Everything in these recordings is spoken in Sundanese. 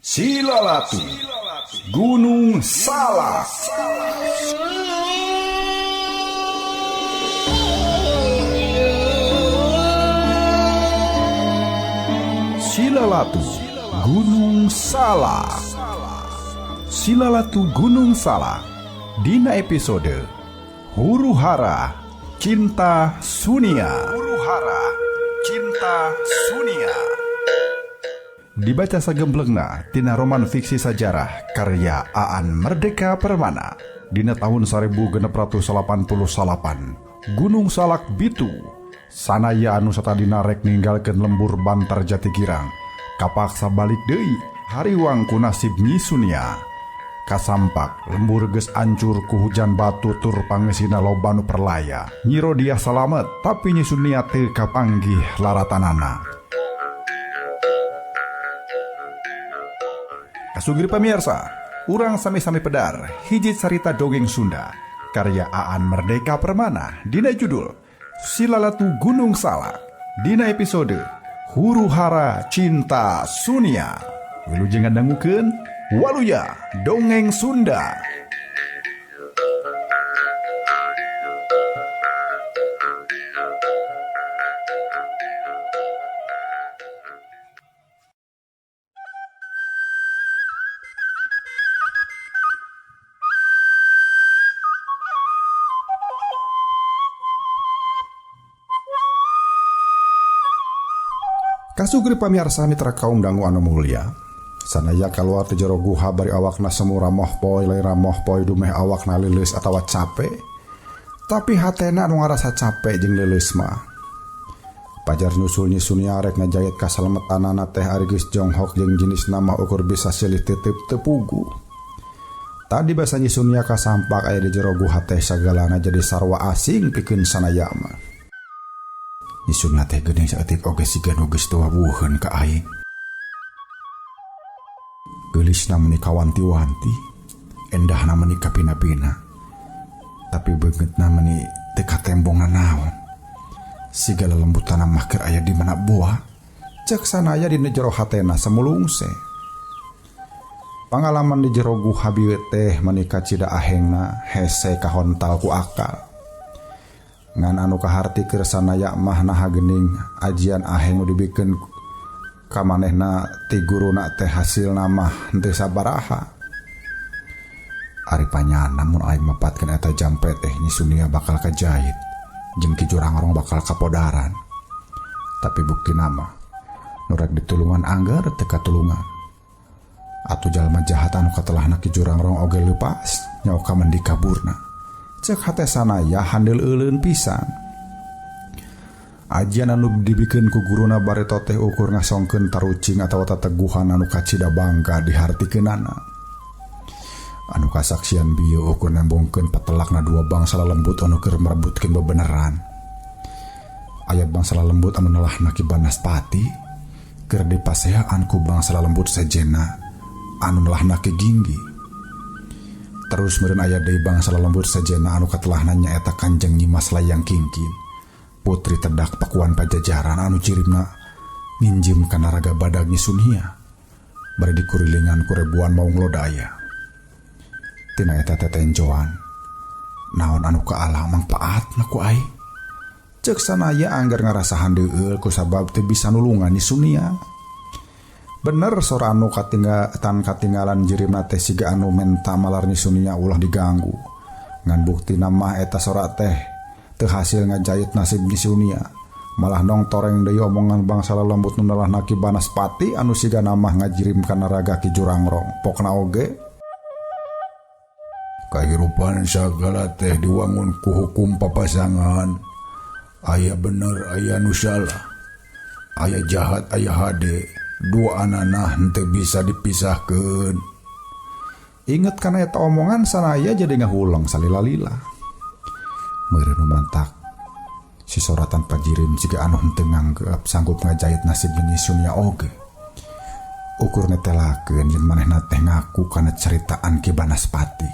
Silalatu Gunung Salak. Silalatu Gunung Salak. Silalatu Gunung Salak dina episode Huru Hara Cinta Sunia. Huru Hara Cinta Sunia. Dibaca sagemblengna tina roman fiksi sajarah karya Aan Merdeka Permana dina tahun 1689 Gunung Salak Bitu sanaya anu satadina rek ninggalkeun lembur Bantar Jati Girang kapaksa balik deui hariwang ku nasib Nyi Sunia. Kasampak lembur geus ancur ku hujan batu tur pangesina loba nu perlaya. Nyi Rodiah salamet tapi Nyi Sunia teu kapanggih laratanana. Kasugiri pamirsa, urang sami-sami pedar hiji carita dongeng Sunda karya Aan Merdeka Permana dina judul Silalatu Gunung Salak dina episode Huru Hara Cinta Sunia. Wilujeng ngadangukeun Waluya Dongeng Sunda. Kasugri pamirsa mitra kaum dangu anu mulia. Sanaya kaluar ti jero guha bari awakna semu ramoh poe lain ramoh poe dumeh awakna leuleus atawa cape. Tapi hatena anu ngarasa cape jeung leuleus mah. Pajar nyusul Nyi Sunia rek ngajayet kasalemetanana teh ari geus jonghok jeung jenisna mah ukur bisa silih titip teu pugu. Tadi basa Nyi Sunia kasampak aya di jero guha teh sagalana jadi sarwa asing pikeun sanaya mah. Nyi Sunia teh geuning saeutik oge siga nu geus tuwuheun ka aing. Geulisna meuni kawanti-wanti, endahna meuni kapina-pina. Tapi beungeutna meuni teu katembong nanaon. Siga lelembutanna mah keur aya di mana buah, ceuk sanaya dina jero hatena semulungse. Pangalaman di jero guha bieu teh meuni kacida ahengna hese kahontal ku akal. Ngan anu kaharti keur sanaya mah naha geuning ajian aheng nu dibikeun ka manehna ti guruna teh hasilna mah henteu sabaraha. Ari panyana mun aing mapatkeun eta jampe teh Nyi Sunia bakal kajahit jeung Ki Jurangrong bakal kapodaran. Tapi buktina mah nu rek ditulungan angger teu katulungan. Atuh jalma jahat anu katelahna Ki Jurangrong oge leupas nyawa ka mendi kaburna. Cek hate sanaya handel euleun pisan. Ajian anu dibikeun ku guruna bareto teh ukur ngasongkeun tarucing atawa tateguhan anu kacida bangga dihartikeunana. Anu kasaksian bieu ukur nembongkeun patelakna dua bangsa lelembut anu keur merebutkeun bebeneran. Aya bangsa lelembut anu nelahna Ki Banaspati keur dipaseaan ku bangsa lelembut sejenna anu nelahna Ki Ginggi. Terus meureun aya deui bangsa lelembut sejenna anu katelahna nyaeta Kanjeng Nyi Mas Layang Kingkin, putri tedak Pakuan Pajajaran anu cirimna nginjim kana raga badag Nyi Sunia bari dikurilingan ku ribuan maung lodaya. Tina eta tetenjoan naon anu kaala mangpaatna ku aing. Ceuk sanaya angger ngarasa handeueul ku sabab teu bisa nulungan Nyi Sunia. Bener sora anu katinggalan katinggalan jirimna teh siga anu menta malar Nyi Sunia ulah diganggu. Ngan buktina mah eta sora teh teu hasil ngajayet nasib Nyi Sunia. Malah nong toreng deui omongan bangsa lelembut nu nelahna Ki Banaspati anu siga mah ngajirim kana raga Ki Jurangrong. Pokna oge kahirupan sagala teh diwangun ku hukum papasangan. Aya bener aya nu salah. Aya jahat aya hade. Dua anana henteu bisa dipisahkeun. Inget kana eta omongan sanaya jadi ngahuleng salila-lila. Meureun nu mantak si soratan pajirim siga anu henteu nganggep sanggup ngajait nasib Nyi Sunia oge. Ukur netelakeun yen manehna teh ngaku kana ceritaan Ki Banaspati.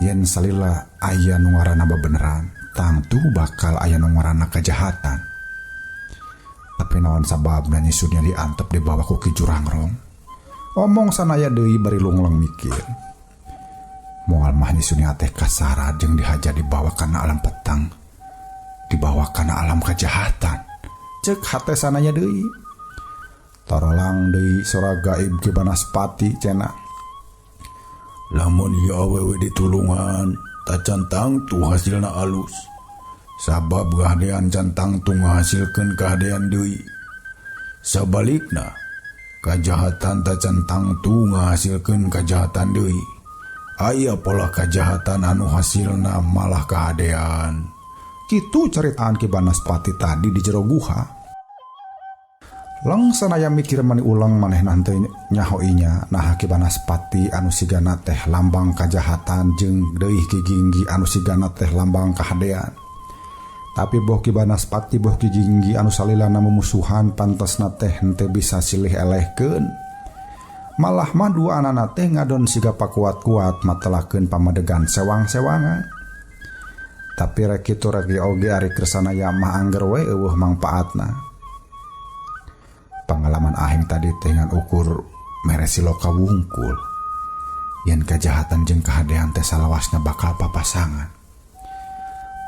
Yen salila aya nu ngaranna bebeneran, tangtu bakal aya nu ngaranna kajahatan. Tapi naon sababna Nyi Sunia diantep dibawa ku Ki Jurangrong. Omong sanaya deui bari lungleng mikir. Moal mah Nyi Sunia teh kasara jeung dihaja dibawa kana alam petang, dibawa kana alam kajahatan. Cek hate sanaya deui. Torolang deui sora gaib Ki Banaspati cenah. Lamun ieu awewe ditulungan, tacan tangtu hasilna alus. Sabab kahadean can tangtu ngahasilkeun kahadean deui. Sabalikna, kajahatan tacan tangtu ngahasilkeun kajahatan deui. Aya pola kajahatan anu hasilna malah kahadean. Kitu ceritaan Ki Banaspati tadi di jero guha. Leng sanaya mikir mani ulang manehna henteu nyaho inya naha Ki Banaspati anu sigana teh lambang kajahatan jeung deui Ki Ginggi anu sigana teh lambang kahadean. Tapi boh Ki Banaspati boh Ki Ginggi anu salilana memusuhan pantesna teh henteu bisa silih elehkeun. Malah mah dua anana teh ngadon siga pakuat-kuat matelakeun pamadegan sewang-sewangan. Tapi rek kitu rek oge ari Kersanaya mah angger we eueuh mangpaatna. Pengalaman aheng tadi teh ngan ukur mere siloka wungkul. Yen kajahatan jeung kahadean teh salawasna bakal papasangan.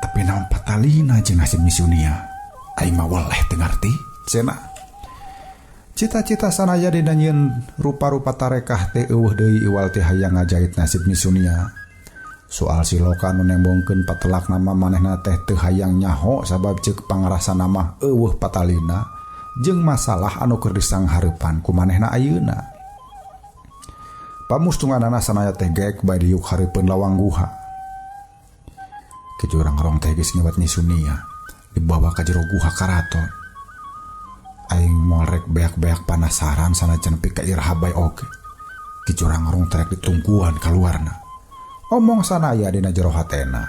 Tapi naon patalina jeung nasib Nyi Sunia? Aing mah weleh teu ngarti, cenah. Cita-cita sanaya dina nyieun rupa-rupa tarekah teh eueuh deui iwal teh hayang ngajahit nasib Nyi Sunia. Soal siloka nu nembongkeun patelak nama manehna teh teu hayang nyaho sabab ceuk pangrasana mah eueuh patalina jeung masalah anu keur disanghareupan ku manehna ayeuna. Pamustunganana sanaya teh geek bae diuk hareupeun lawang guha. Ki Jurangrong teh geus nyebat Nyi Sunia dibawa ka jero guha karaton. Aing moal rek beak-beak panasaran sanajan pika iraha bae oge. Ki Jurangrong teh rek ditungguan kaluarna. Omong sanaya dina jero hatena.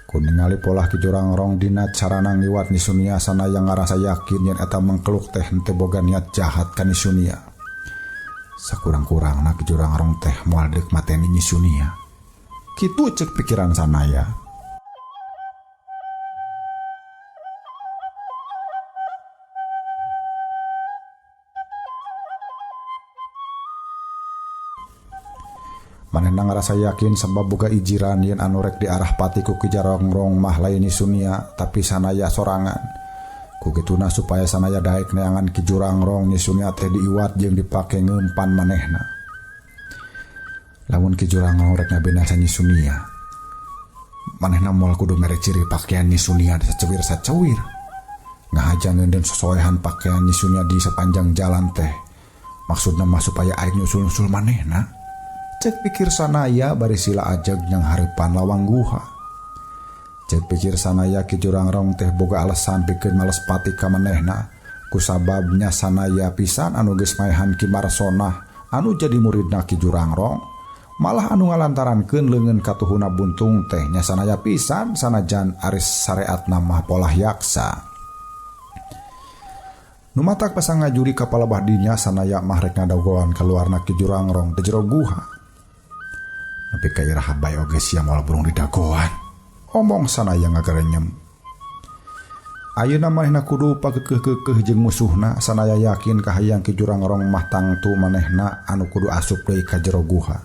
Ku ningali polah Ki Jurangrong dina carana ngiwat Nyi Sunia sanaya ngarasa yakin yen eta mengkeluk teh henteu boga niat jahat ka Nyi Sunia. Sakurang-kurangna Ki Jurangrong teh moal deuk mateni Nyi Sunia. Kitu ceuk pikiran sanaya. Manehna ngarasa yakin sabab boga ijiran yen anu rek diarah pati ku Ki Jurangrong mah lain Nyi Sunia tapi sanaya sorangan. Ku kituna supaya sanaya daek neangan Ki Jurangrong Nyi Sunia teh diiwat jeung dipake ngeumpan manehna. Lamun Ki Jurangrong rek ngabinasa Nyi Sunia, manehna moal kudu mere ciri pakaian Nyi Sunia sacewir-sacewir. Ngahaja ngeundeun sosoehan pakaian Nyi Sunia di sepanjang jalan teh. Maksudna mah supaya aing nyusul-nyusul manehna. Cek pikir sanaya bari sila ajeg nyang hareupan lawang guha. Cek pikir sanaya Ki Jurangrong teh boga alasan pikeun males pati ka manehna. Kusababnya sanaya pisan anu geus maehan Ki Marsonah anu jadi muridna Ki Jurangrong. Malah anu ngalantarankeun leungeun katuhuna buntung teh nya sanaya pisan sanajan aris sareatna mah polah yaksa. Nu matak pasang ngajuri ka palebah dinya sanaya mah rek ngadagoan kaluarna Ki Jurangrong teh jero guha. Nepi ka iraha bae oge sia moal burung didagoan. Omong sanaya ngagarenyem. Ayeuna manehna kudu pagekeuh-keukeh jeung musuhna sanaya yakin kahayang Ki Jurangrong mah tangtu manehna anu kudu asup deui ka jero guha.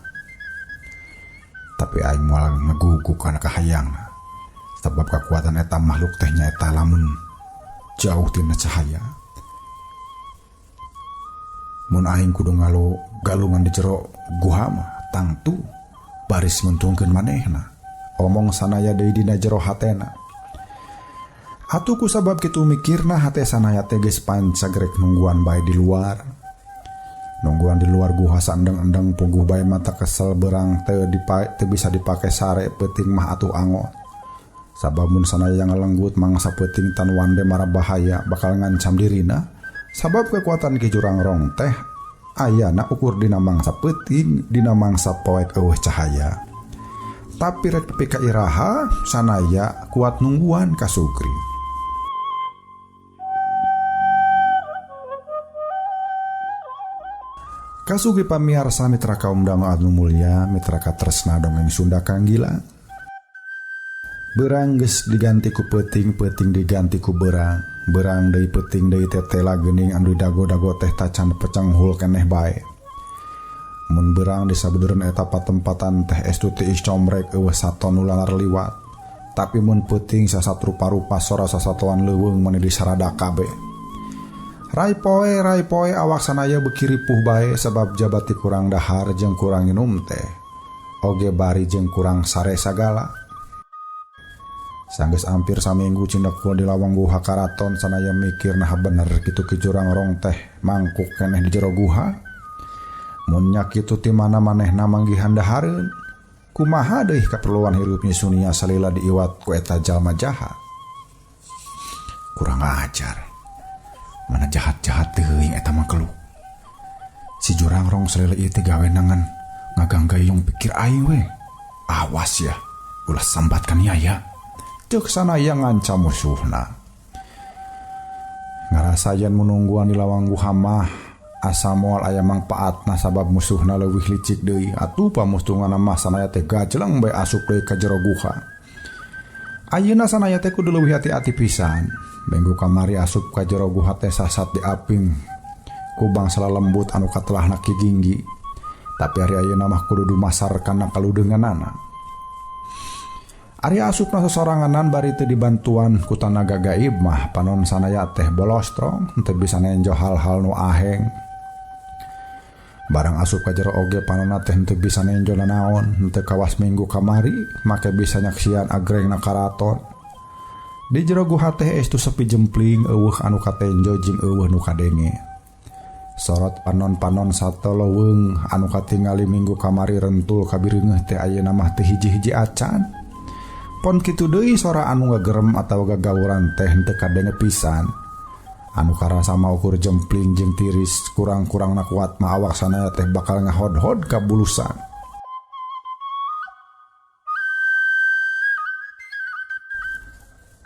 Tapi aing moal ngeguguk kana kahayangna. Sabab kakuatan eta makhluk teh nyaeta lamun jauh tina cahaya. Mun aing kudu ngalo galungan di jero guha mah tangtu baris nguntungkeun manehna. Omong sanaya deui dina jero hatena. Atuh ku sabab kitu mikirna hate sanaya teh geus pancagrek nungguan bae di luar. Nungguan di luar guha saendeng-endeng puguh bae mata kesel berang teu bisa dipake sare peuting mah atuh angot. Sabab mun sanaya ngalenggut mangsa peuting tan wande mara bahaya bakal ngancam dirina. Sabab kekuatan Ki Jurangrong teh ayana ukur dina mangsa peuting dina mangsa poek eueuh cahaya. Tapi rek tepi ka iraha sanaya kuat nungguan ka Sugri. Kasugi pamiarsa mitra kaum dangu anu mulya, mitra katresna dongeng Sunda Kang Gilang. Berang geus diganti ku peuting, peuting diganti ku berang. Berang deui peuting deui tetela geuning anu dago-dago teh tacan pecenghul keneh bae. Mun beurang di sabudeureun eta patempatan teh estu tiis comrek eueuh sato nu lalar liwat. Tapi mun peuting sasat rupa-rupa sora sasatoan leuweung mani disarada kabeh. Rai poe rai poe awak sanaya beuki ripuh bae sabab jabati kurang dahar jeung kurang nginum teh. Oge bari jeung kurang sare sagala. Sanggeus ampir saminggu cindekul di lawang guha karaton sanaya mikir nah bener kitu Ki Jurangrong teh mangkuk keneh di jero guha. Mun nya kitu ti mana manehna manggihan dahareun? Kumaha deui kaperluan hirup Nyi Sunia salila diiwat ku eta jalma jahat? Kurang ajar. Mana jahat-jahat teuing eta mah keluh. Si Jurangrong salila ieu teh gawe nangan ngaganggayung pikir aing we. Awas ya, ulah sambat ka nia. Ceuk sanaya ngancam musuhna. Ngarasa yen munungguan di lawang guha mah asa moal aya mangpaatna sabab musuhna leuwih licik deui. Atuh pamustunganna mah sanaya teh gajleng bae asup deui ka jero guha. Ayeuna sanaya teh kudu leuwih hati-hati pisan. Minggu kamari asup ka jero guha teh sasat diaping ku bangsa lembut anu katelahna Ki Ginggi. Tapi ari ayeuna mah kudu dumasar kana kaludeunganana. Ari asupna sosoranganan bari teu dibantuan ku tanaga gaib mah panon sanaya teh bolostrong teu bisa nenjo hal-hal nu aheng. Barang asup ka jero oge panonna teh teu bisa nenjo nanaon, henteu kawas minggu kamari make bisa nyaksian agrengna karaton. Di jero guha teh estu sepi jempling eueuh anu katenjo jeung eueuh nu kadenge. Sorot panon-panon sato leuweung anu katingali minggu kamari rentul kabireungeuh teh ayeuna mah teu hiji-hiji acan. Pon kitu deui sora anu ngagerem atawa gagawuran teh henteu kadenge pisan. Anu karasa mah ukur jempling jeung tiris kurang-kurangna kuat mah awak sanaya teh bakal ngahodhod ka bulusan.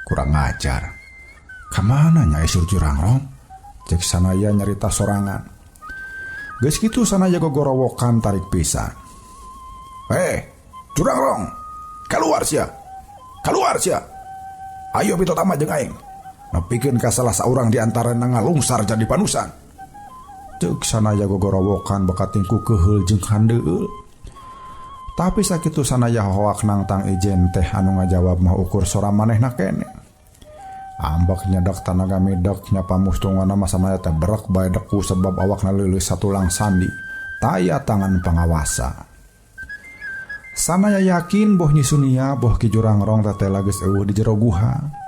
Kurang ajar. Kamana nya Isur Jurangrong? Cek sanaya nyarita sorangan. Geus kitu sanaya gogorowokan tarik pisan. Heh, Jurangrong, keluar sia. Keluar sia. Ayo pito tama jeung aing. Nepikeun ka salah saurang di antara ngalungsar jadi panusan. Ceuk sanaya gogorowokan bekating ku keheul jeung handeueul. Tapi sakitu sanaya hoak nangtang ijen teh anu ngajawab mah ukur sora manehna kene. Ambek nyedak tanaga midek nya pamustunganna mah sanaya teh berek bae deku sebab awakna leuleus satulang sandi. Taya tangan pangawasa. Sanaya yakin boh Nyi Sunia boh Ki Jurangrong teh geus eueuh di jero guha.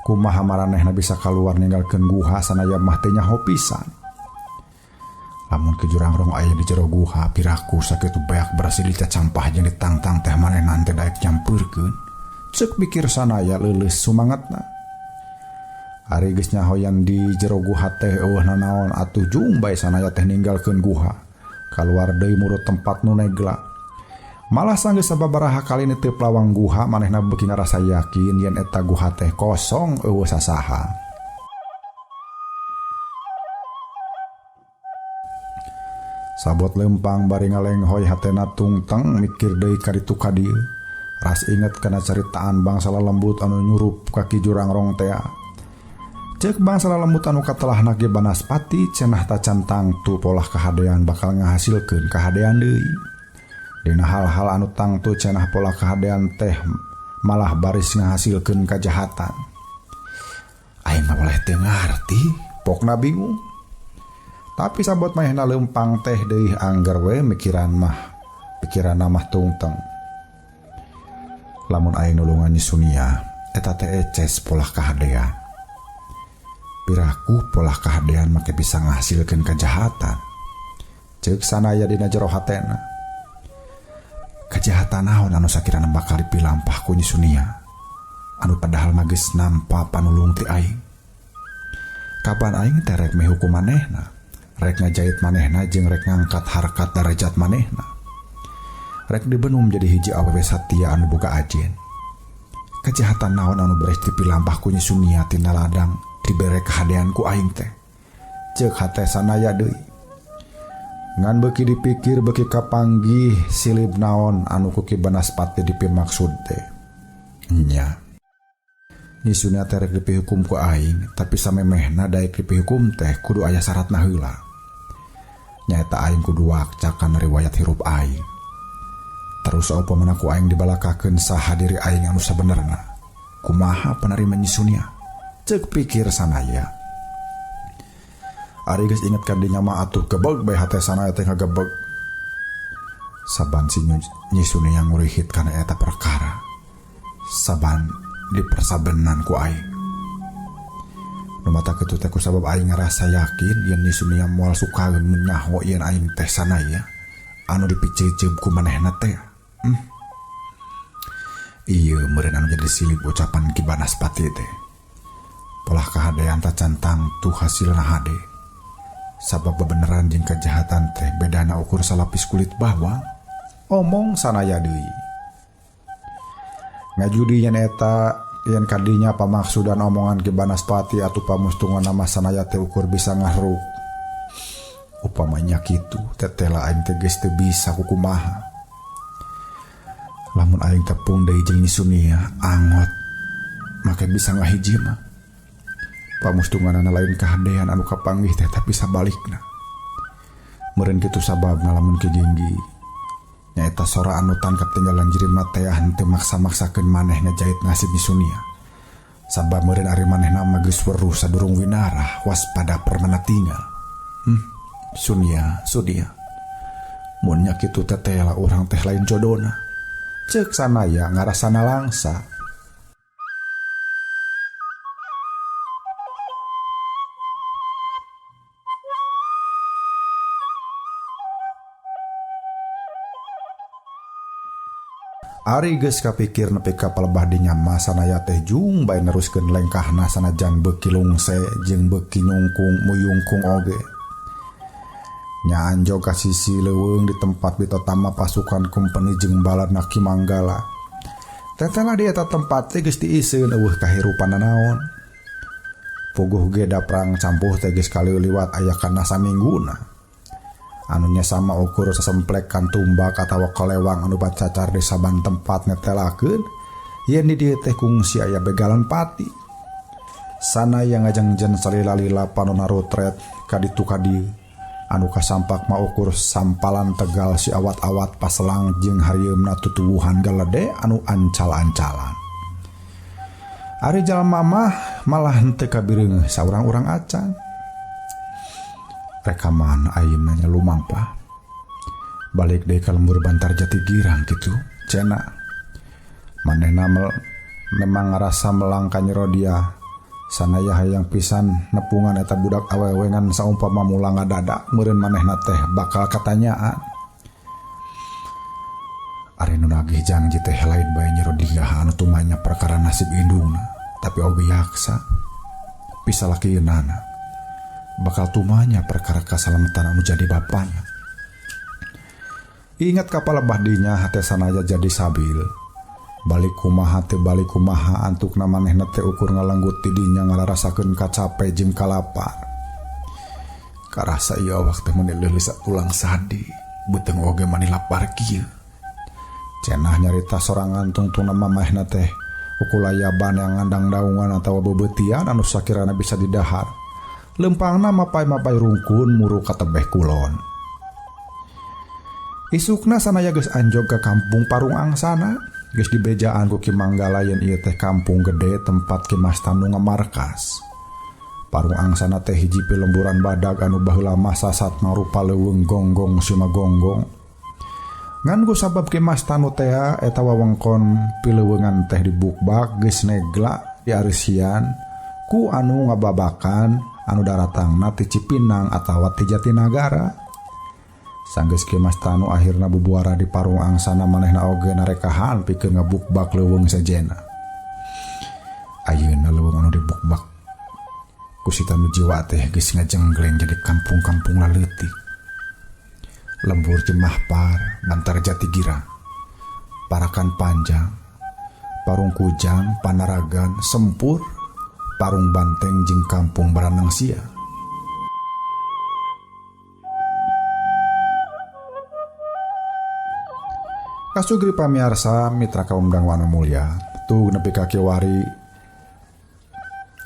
Kumaha maranehna bisa kaluar ninggalkeun guha sanaya mah teu nyaho pisan. Lamun Ki Jurangrong aya di jero guha piraku sakitu beak berhasil dicacampah jeung ditangtang teh manehna teh daek nyampeurkeun. Ceuk pikir sanaya leuleus sumangatna. Ari geus nyaho yang di jero guha teh eueuh nanaon atuh jung bae sanaya teh ninggalkeun guha. Kaluar deui murut tempat nu negla. Malah sanggeus sababaraha kali nitip lawang guha manehna beuki ngarasa yakin yen eta guha teh kosong eueuh sasaha. Sabot lempang bari ngalenghoy hatena tungteng mikir deui ka ditu ka dieu. Ras inget kana caritaan bangsa lelembut anu nyurup ka Ki Jurangrong tea. Ceuk bangsa lelembut anu katelahna ge Banaspati cenah tacan tangtu polah kahadean bakal ngahasilkeun kahadean deui. Dina hal-hal anu tangtu cenah pola kahadean teh malah baris ngahasilkeun kajahatan. Aing mah boleh teu ngarti, pokna bingung. Tapi sabot manehna leumpang teh deui angger we mikiran mah, pikiranna mah tungteng. Lamun aing nulungan Nyi Sunia, eta teh eces pola kahadean. Piraku pola kahadean make bisa ngahasilkeun kajahatan. Ceuk sanaya dina jero hatena. Kejahatan naon anu sakirana bakal dipilampah ku Nyi Sunia anu padahal mah geus nampa panulung ti aing. Kapan aing teh rek mihukum manehna, rek ngajait manehna jeung rek ngangkat harkat darajat manehna. Rek dibenum jadi hiji awewe satia anu boga ajen. Kejahatan naon anu beres dipilampah ku Nyi Sunia tina ladang dibere kahadean ku aing teh. Ceuk hate sanaya deui. Ngan beuki dipikir beuki kapanggih silib naon anu ku Ki Banaspati dipimaksud teh. Nya. Nyi Sunia teh rek dipihukum ku aing, tapi samemehna daek dipihukum teh kudu aya syaratna heula. Nyaeta aing kudu wakca kana riwayat hirup aing. Terus upamana ku aing dibalakakeun saha diri aing anu sabenerna. Kumaha panarima Nyi Sunia? Ceuk pikir Sanaya. Ari geus inget ka dinya mah atuh gebeg bae hate Sanaya teh ngagebeg. Saban si Nyi Sunia ngurihit kana eta perkara. Saban dipersabenan ku aing. Nu mata kitu teh kusabab aing ngarasa yakin yen Nyi Sunia moal sukaeun mun nyaho yen aing teh Sanaya anu dipiceuceub ku manehna teh. Ieu meureun anu jadi silip ucapan Ki Banaspati teh. Polah kahadean tacan tangtu hasilna hade. Sabab bebeneran jeung kejahatan teh bedana ukur salapis kulit bawang. Omong Sanaya deui. Ngajudi yen eta yen kadinya pamaksudan omongan Ki Banaspati atuh pamustungan mah Sanaya teh ukur bisa ngahruk. Upamanya kitu tetela aing teh geus teu bisa kukumaha. Lamun aing tepung deui jeung Nyi Sunia angot make bisa ngahiji mah. Pamustunganana lain kahadean anu kapanggih teh tapi sabalikna. Meureun kitu sababna lamun Ki Ginggi nyaeta sora anu tan katinggalan jirimna teh henteu maksa-maksakeun maneh ngajait nasib Nyi Sunia. Sabab meureun ari manehna mah geus weruh sadurung winarah waspada permana tinggal. Sunia, Sunia. Mun nya kitu teh lah urang teh lain jodona. Ceuk Sanaya ngarasana langsa. Ari geus kapikir nepi ka palebah dinya mah Sanaya teh jung bae neruskeun lengkahna sanajan beuki lungse jeung beuki nyungkung muyungkung oge. Nya anjog ka sisi leuweung di tempat bitotama pasukan kumpeni jeung baladna Ki Manggala. Tetela di eta tempat teh geus diiseun eueuh kahirupan nanaon. Puguh ge da perang campuh teh geus kaliwat aya kana samingguna. Anu nya sama ukur sasemplekan tumbak atawa kalewang anu bacacar di saban tempat netelakeun yen di dieu teh kungsi aya begalan pati. Sanaya ngajengjen salila-lila panona rutret ka ditu ka dieu. Anu kasampak mah ukur sampalan tegal si awat-awat paselang jeung harieumna tutuwuhan galede anu ancal-ancalan. Ari jalma mah malah henteu kabireungeuh saurang-urang acan. Rekaman ayeuna nya lumampah. Balik deui ka lembur Bantar Jati Girang kitu cenah. Manehna memang ngarasa melang ka Nyi Rodia. Sanaya hayang pisan nepungan eta budak awewe ngan saumpama mulang ngadadak meureun manehna teh bakal katanyaan. Ari nu nagih janji teh lain bae Nyi Rodia anu tumanya perkara nasib indungna, tapi oge yaksa pisalakeunana. Bakal tumanya perkara kasalametan anu jadi bapana. Ingat kapal lebah dinya hate Sanaya jadi sabil. Balik kumaha teh balik kumaha antukna manehna teh ukur ngalanggut ti dinya ngararasakeun kacape jeung kalapar. Karasa ieu awak teh meuni leuleus tulang sadi, beuteung oge mani lapar kieu. Cenah nyarita sorangan tungtungna mamahna teh ukulayaban yang ngandang daungan atawa bebeutian anu sakirana bisa didahar. Lempangna mapai-mapai rungkun muru katebeh kulon. Isukna Sanaya geus anjog ka kampung Parung Angsana. Geus dibejaan ku Ki Manggala yen ieu teh kampung gede tempat Ki Mas Tanu ngamarkas. Parung Angsana teh hiji pilemburan badag anu baheula mah sasat mangrupa leuweung gonggong simagonggong. Ngan ku sabab Ki Mas Tanu teh eta wewengkon pileuweungan teh dibukbak geus negla diarisian ku anu ngababakan anu daratangna ti Cipinang atawa ti Jatinagara. Sanggeus Ki Mas Tanu akhirna bubuara di Parung Angsana manehna oge narekahan pikeun ngabukbak leuweung sejena. Ayeuna leuweung anu dibukbak ku si Tanu jiwa teh geus ngajenggleng jadi kampung-kampung laleutik. Lembur Jemahpar, Bantar Jati Girang, Parakan Panjang, Parung Kujang, Panaragan, Sempur, Parung Banteng jeung Kampung Baranang Sia. Kasugri pamiarsa mitra kaum dangwana mulya, tuh nepi ka kiwari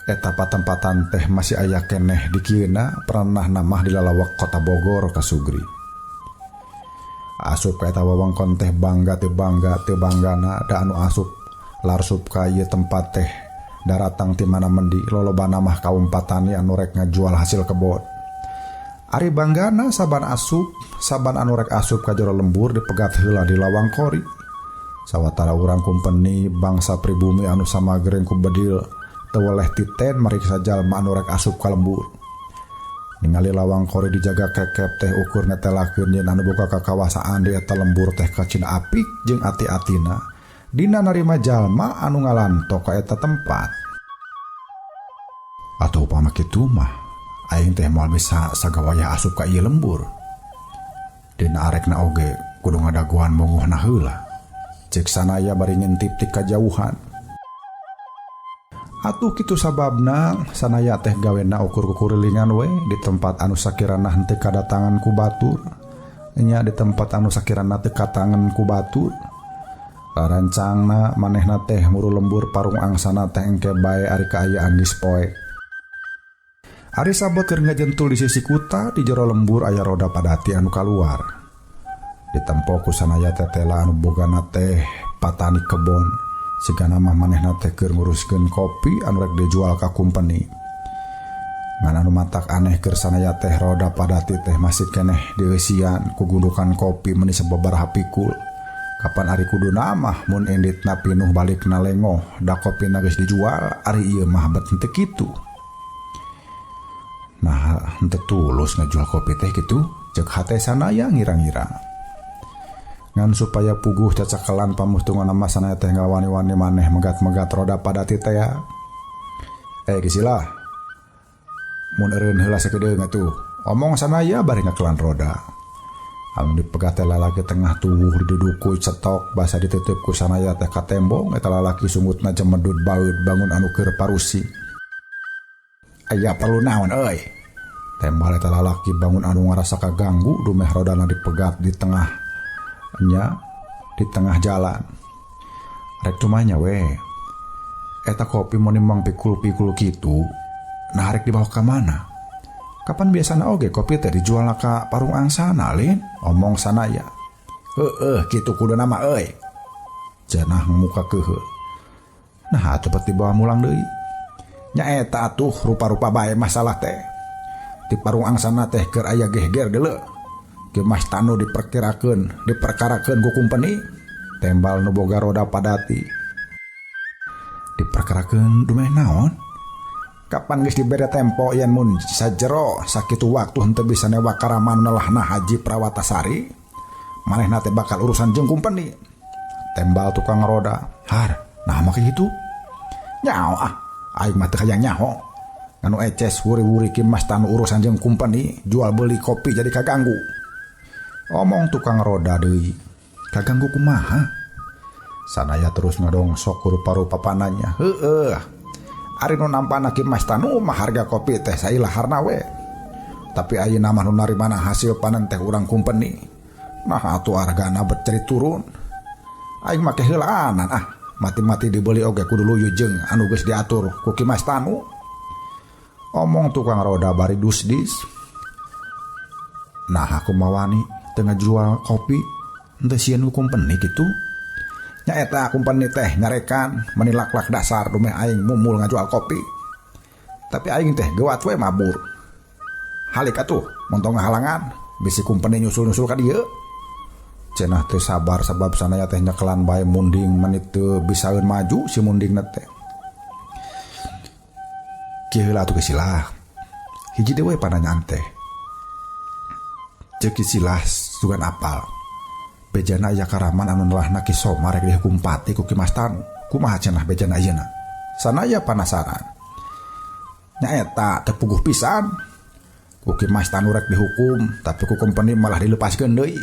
Eta patempatan teh masih aya keneh di kieuna pernah namah di lalawak kota Bogor ka Sugri. Asup ka eta wewengkon teh bangga teu bangga teu banggana da anu asup larsup ka ieu tempat teh daratang ti mana mendi lolobana mah kaum patani anu rek ngajual hasil kebon. Ari banggana saban asup saban anu rek asup ka jero lembur dipegat heula di lawang kori. Sawatara urang kumpeni bangsa pribumi anu samagereng ku bedil teu weleh titen mariksa jalma anu rek asup ka lembur. Ningali lawang kori dijaga kekep teh ukur netelakeun yen anu boga kakawasaan di eta lembur teh kacina apik jeung ati-atina dina narima jalma anu ngalanto ka eta tempat. Atau upama kitu mah aing teh moal bisa sagawayah asup ka ieu lembur. Dina arekna oge kudu ngadagoan mongohna heula. Cek sanaya bari ngintip ti kajauhan. Atuh kitu sababna sanaya teh gawena ukur kukurilingan we di tempat anu sakirana henteu kadatangan ku batur. Nya di tempat anu sakirana teu katangan ku batur. Rancangna manehna teh muru lembur parung angsana teh engke bae ari kaayaan geus poek. Ari sabot keur ngajentul di sisi kuta di jero lembur aya roda padati anu kaluar. Ditempo ku sanaya tetela anu bogana teh patani kebon. Sigana mah manehna teh keur nguruskeun kopi anu rek dijual ka kumpeni. Ngan anu matak aneh keur sanaya teh roda padati teh masih keneh dieusian ku gundukan kopi meuni sababaraha pikul. Kapan ari kuduna mah mun inditna pinuh balikna lengoh da kopina geus dijual ari ieu mah bet henteu kitu. Nah henteu tulus ngajual kopi teh kitu ceuk hate sanaya ngira-ngira. Ngan supaya puguh cacakelan pamustungan mah sanaya teh ngawani-wani maneh megat-megat roda padati teh ya. Gisilah. Mun eureun heula sakedeung atuh. Omong sanaya bari ngakelan roda. Anu dipegat teh lalaki tengah tuwuh diduduku cetok basa dititip ku sanaya teh ka tembong eta lalaki sungutna jemedud baeud bangun anu keur parusi. Aya perlu naon euy. Tembal eta lalaki bangun anu ngarasa kaganggu dumeh rodana dipegat di tengah nya di tengah jalan. Rek tumanya we. Eta kopi mun nimang pikul-pikul kitu, nah rek dibawa ka mana? Kapan biasana oge kopi teh dijual ka parung angsana lin? Omong sanaya. Heueuh kitu kuduna mah euy. Cenah muka keuheul. Nah atuh bet dibawa mulang deui. Nya eta atuh rupa-rupa bae masalah teh. Di parung angsana teh keur aya gehger deuleu. Ki Mas Tanu diperkirakeun, diperkarakeun ku kumpeni. Tembal nu boga roda padati. Diperkarakeun dumeh naon? Kapan geus dibere tempo yen mun sajero sakitu waktu henteu bisa newa karaman nelahna Haji Prawatasari, manehna teh bakal urusan jeung kumpeni. Tembal tukang roda. Har, nah mah kitu. Nyaho ah, aing mah teu hayang nyaho. Nganu eces wuri-wuri Ki Mas Tanu urusan jeung kumpeni, jual beli kopi jadi kaganggu. Omong tukang roda deui. Kaganggu kumaha? Sanaya terus ngadongsok rupa-rupa pananya. Heueuh. Ari nu nampana Ki Mas Tanu mah harga kopi teh sailaharna we. Tapi ayeuna mah nu narimana hasil panen teh urang kumpeni. Nah atuh hargana bet ceri turun. Aing make heulaanan ah. Mati-mati dibeli oge kudu luyu jeung anu geus diatur ku Ki Mas Tanu. Omong tukang roda bari dusdis. Nah aku mawani teu ngajual kopi henteu sieun ku kumpeni kitu. Nya eta kumpeni teh nyarekan meni lak-lak dasar dumeh aing mumul ngajual kopi. Tapi aing teh geuat we mabur. Halik atuh montong ngahalangan bisi kumpeni nyusul-nyusul ka dieu. Cenah teu sabar sabab sanaya teh nyekelan bae munding meni teu bisaeun maju si mundingna teh. Kieu heula atuh gesilah. Hiji deui we pananyaan teh. Ceuk Kisilah sugan apal. Bejana aya karaman anu nelahna Ki Somar rek dihukum pati ku Ki Mas Tanu. Kumaha cenah bejana ayeuna? Sanaya panasaran. Nya eta teu puguh pisan. Ku Ki Mas Tanu rek dihukum, tapi ku kumpeni malah dilepaskeun deui.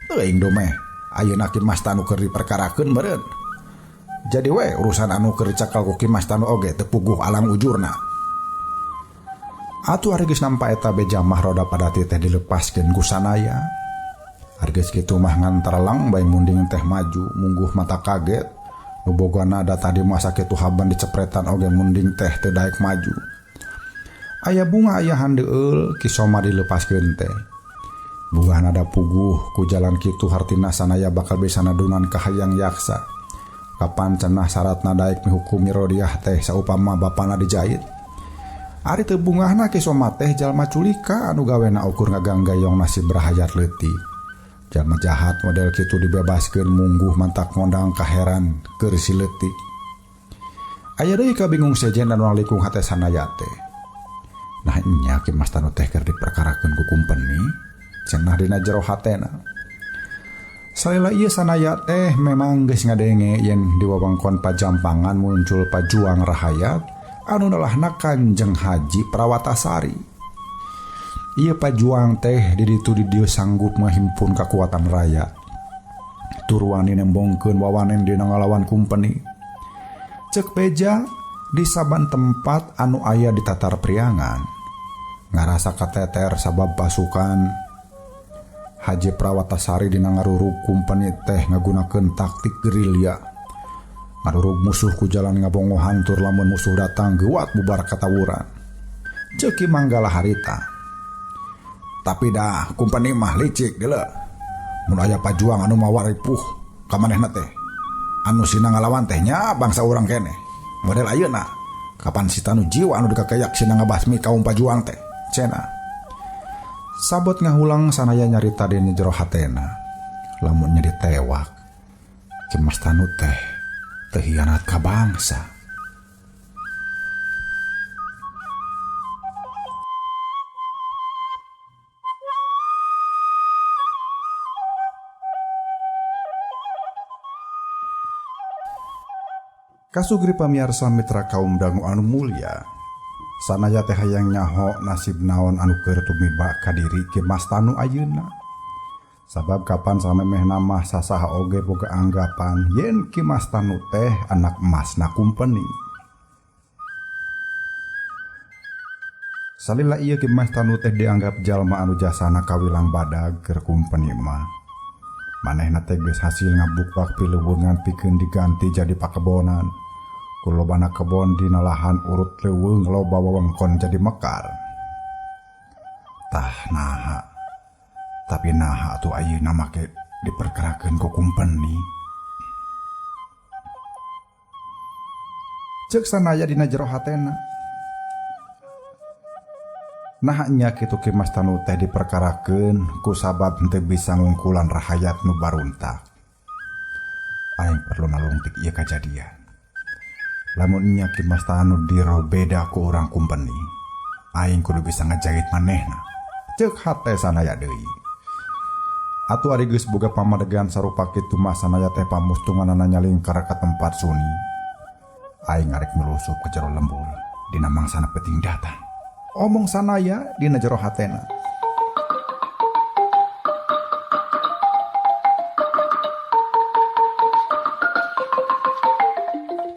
Teuing domeh, ayeuna Ki Mas Tanu keur diperkarakeun meureun. Jadi we urusan anu keur dicakal ku Ki Mas Tanu oge teu puguh alang ujurna. Atuh ari geus nampa eta beja mah roda padati teh dilepaskeun ku sanaya. Ari geus kitu mah ngan terlang bae munding teh maju mungguh mata kaget. Nu boga nada tadi masa kitu haban dicepretan oge munding teh teu daek maju. Aya bunga aya handeueul Ki Soma dilepaskeun teh. Bunga nada puguh ku jalan kitu hartina sanaya bakal bisa nadunan ka hayang yaksa. Kapan cenah syaratna daek mihukum Rodiah teh saupama bapana dijait. Ari teu bungahna Ki Soma teh jalma culika anu gawena ukur ngaganggayong nasib rahayat leutik. Jalma jahat model kitu dibebaskeun mungguh mantak ngondang kaheran keur si leutik. Aya deui kabingung sejen dan walikung hate sanaya teh. Nah nya Ki Mas Tanu teh keur diperkarakeun ku kumpeni cenah dina jero hatena. Salila ieu sanaya teh memang geus ngadenge yen di wewengkon Pajampangan muncul pajuang rahayat anu nalahna Kanjeng Haji Prawatasari. Ieu pajuang teh di ditu di dieu sanggup ngahimpun kakuatan rakyat. Tur wani nembongkeun wawanen dina ngalawan kumpeni. Ceuk beja di saban tempat anu aya di tatar priangan ngarasa kateter sabab pasukan Haji Prawatasari dina ngarurug kumpeni teh ngagunakeun taktik gerilya. Ngarurug musuh ku jalan ngabongohan tur lamun musuh datang geuwat bubar katawuran. Ceuk Ki Manggala harita. Tapi dah kumpeni mah licik deuleu. Mun aya pajuang anu mawa ripuh ka manehna teh. Anu sina ngalawan teh nya bangsa urang keneh. Model ayeuna kapan si Tanu jiwa anu dikakayak sina ngabasmi kaum pajuang teh. Cenah. Sabot ngahulang sanaya nyarita dina jero hatena. Lamun nya ditewak Ki Mas Tanu teh teu hianat ka bangsa. Kasugri pamiarsa mitra kaum dangu anu mulya. Sanaya teh hayang nyaho nasib naon anu keur tumiba ka diri Ki Mas Tanu ayeuna. Sabab kapan samemehna mah sasaha oge boga anggapan yen Ki Mas Tanu teh anak emasna kumpeni. Salila ieu Ki Mas Tanu teh dianggap jalma anu jasana kawilang badag keur kumpeni mah. Manehna teh geus hasil ngabukbak pileuweungan pikeun diganti jadi pakebonan. Ku lobana kebon dina lahan urut leuweung loba wewengkon jadi mekar. Tah naha. Tapi naha atuh ayeuna make diperkerakeun ku kumpeni. Ceuk sanaya dina jero hatena. Naha nya kitu Ki Mas Tanu teh diperkarakeun ku sabab henteu bisa ngungkulan rahayat nu baruntak. Aing perlu nalungtik ieu kajadian. Lamun nya Ki Mas Tanu dirobeda ku urang kumpeni, aing kudu bisa ngajahit manehna. Ceuk hate sanaya deui. Atuh ari geus boga pamadegan sarupa kitu mah sanaya teh pamustunganana nyalingkar ka tempat suni. Aing arek melusup ke jero lembur dina mangsana peuting datang. Omong sanaya dina jero hatena.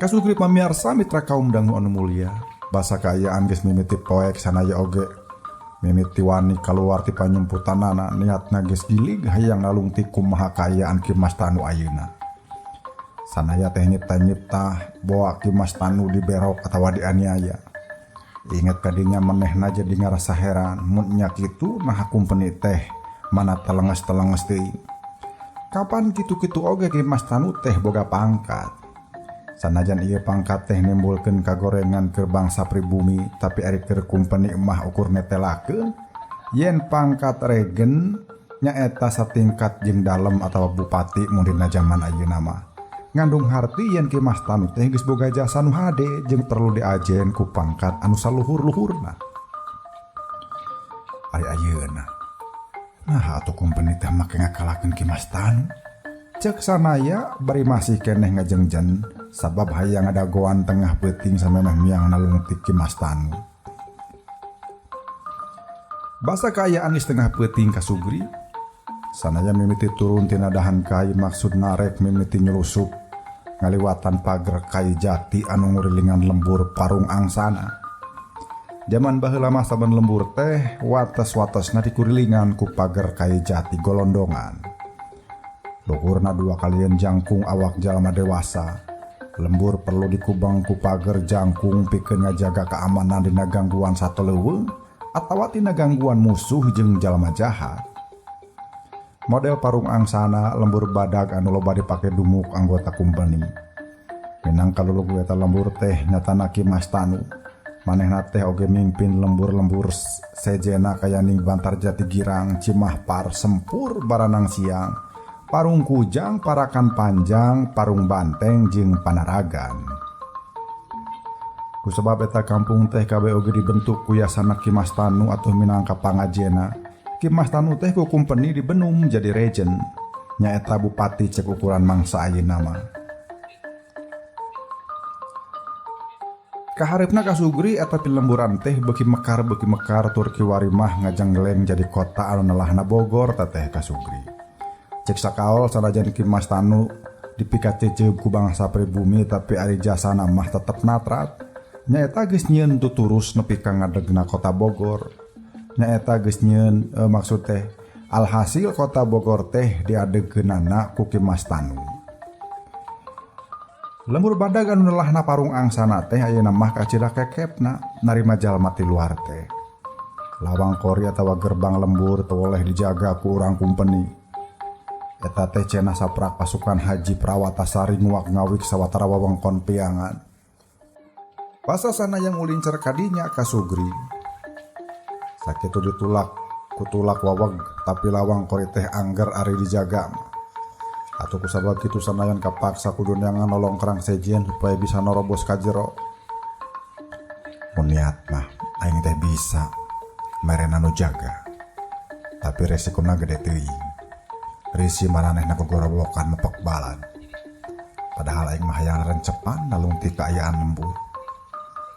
Kasugri pamiarsa mitra kaum dangu anu mulia, basa kaayaan geus mimiti poek sanaya oge mimiti wani kaluar ti panyumputanana niatna geus gilig hayang nalungtik kumaha kaayaan Ki Mas Tanu ayeuna. Sanaya teh nyipta-nyipta boa Ki Mas Tanu diberok atawa dianiaya. Ingat kadinya manehna jadi ngarasa heran mun nya kitu naha kumpeni teh mana telenges-telenges teuing. Kapan kitu-kitu oge Ki Mas Tanu teh boga pangkat. Sanajan ieu pangkat teh nimbulkeun kagorengan keur bangsa pribumi, tapi ari keur kumpeni mah ukur netelakeun yen pangkat regen nyaeta satingkat jeung dalem atawa bupati mun dina jaman ayeuna mah. Ngandung harti yen Ki Mas Tanu teh geus boga jasa nu hade jeung perlu diajen ku pangkat anu saluhur-luhurna. Ari ayeuna nah atuh kumpeni teh make ngakalakeun Ki Mas Tanu. Ceuk sanaya bari masih keneh ngajengjen sabab hayang ngadagoan tengah peuting samemeh miang nalungtik Ki Mas Tanu. Basa kaayaan geus tengah peuting kasugri, sanaya mimiti turun tina dahan kai maksudna rek mimiti nyulusup ngaliwatan pager kai jati anu ngurilingan lembur parung angsana. Jaman baheula mah saben lembur teh wates-watesna dikurilingan ku pager kai jati golondongan. Luhurna dua kalian jangkung awak jalma dewasa. Lembur perlu dikubang ku pager jangkung pikeun ngajaga keamanan dina gangguan satuleuweung atawa tina gangguan musuh jeung jalma jahat. Model parung angsana lembur badag anu loba dipake dumuk anggota kumpeni. Minangka luluk eta lembur teh nyatana Ki Mas Tanu. Manehna teh oge mimpin lembur-lembur sejena kayaning Bantarjati Girang, Cimahpar, Sempur, Baranang Siang, Parung Kujang, Parakan Panjang, Parung Banteng jeung Panaragan. Kusabab eta kampung teh kabeh oge dibentuk ku yasana Ki Mas Tanu atuh minangka pangajena. Ki Mas Tanu teh ku kumpeni dibenum jadi rejen. Nyaeta bupati cek ukuran mangsa ayeuna mah. Kahareupna kasugri eta pilemburan teh beuki mekar tur kiwari mah ngajenggeleng jadi kota anu nelahna Bogor teteh kasugri. Cek sakaol sanajan Ki Mas Tanu dipikaceceup ku bangsa pribumi tapi ari jasana mah tetep natrat. Nyaeta geus nyieun tuturus nepi ka ngadegna kota Bogor. Nyaeta geus nyieun maksud teh alhasil kota Bogor teh diadegeunana ku Ki Mas Tanu. Lembur badag anu nelahna parung angsana teh ayeuna mah kacida kekepna narima jalma ti luar teh. Lawang kori atawa gerbang lembur teu boleh dijaga ku urang kumpeni. Eta teh cenah saprak pasukan Haji Prawatasari nguak ngawik sawatara wewengkon piangan. Pasasana yang ulincer kadinya kasugri. Sakitu ditulak kutulak waweg tapi lawang kori teh angger ari dijaga. Atuh kusabab kitu sanajan kapaksa kudu neangan nolong kerang sejen supaya bisa norobos ka jero. Mun niat mah aing teh bisa merena nu jaga. Tapi resikona gede teuing. Risi maranehna kogorowokan mepek balan. Padahal aing mah hayang rencepan nalungti kaayaan lembur.